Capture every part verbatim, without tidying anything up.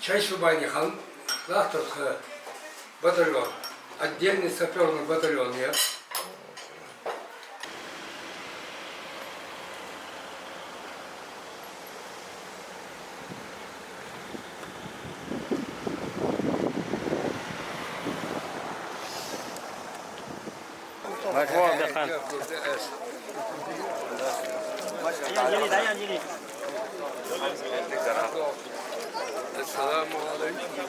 Чай шубани хан лахтар тха батальон, отдельный сапёрный батальон я. السلام عليكم.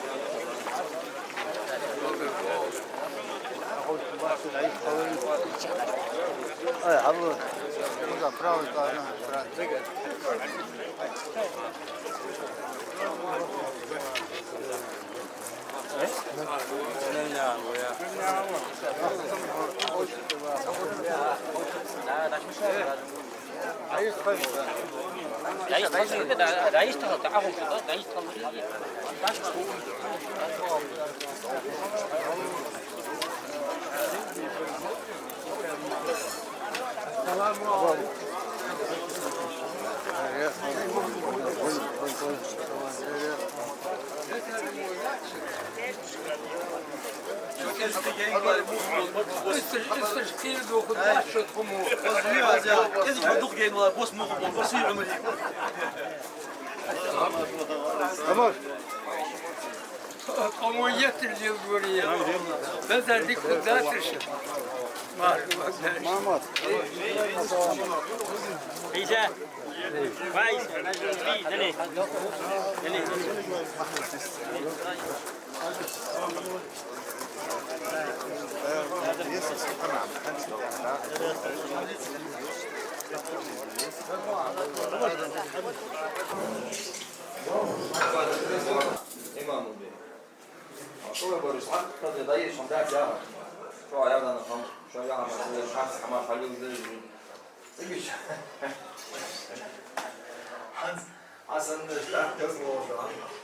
Ай, абу. Ну да, правый глаз, правый. Тамаш. Кхо мо еттар дил гури. Безар дика хургдац шо. Марха вагнаш. Мамат. Иса. Вай, Иса. Дали. Дали. Имам Убей. Шо бараш хьакъ хаза дайиш хӀама дац яхар. Шо яхар хӀама, шо яхар хӀама, хӀама хьалил дайиш. Цига иш. ХӀанз, хӀанз санна иш тӀаккха хаза волаш.